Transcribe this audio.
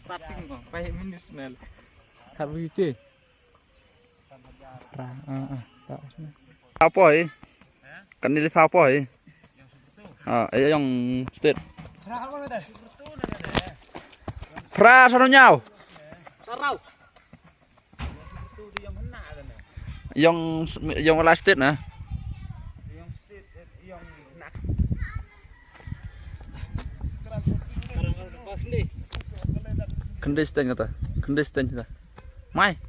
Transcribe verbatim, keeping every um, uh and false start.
Starting ko, five minutes nal. Kar bi te. Ra, ah, ah, ta. Apa eh? Kan ni apa eh? Ah, eh, yang state. Pra sano nyau. Sarau. Yong, yong last state na. Khyndai state kata. Khyndai state kata. Mai.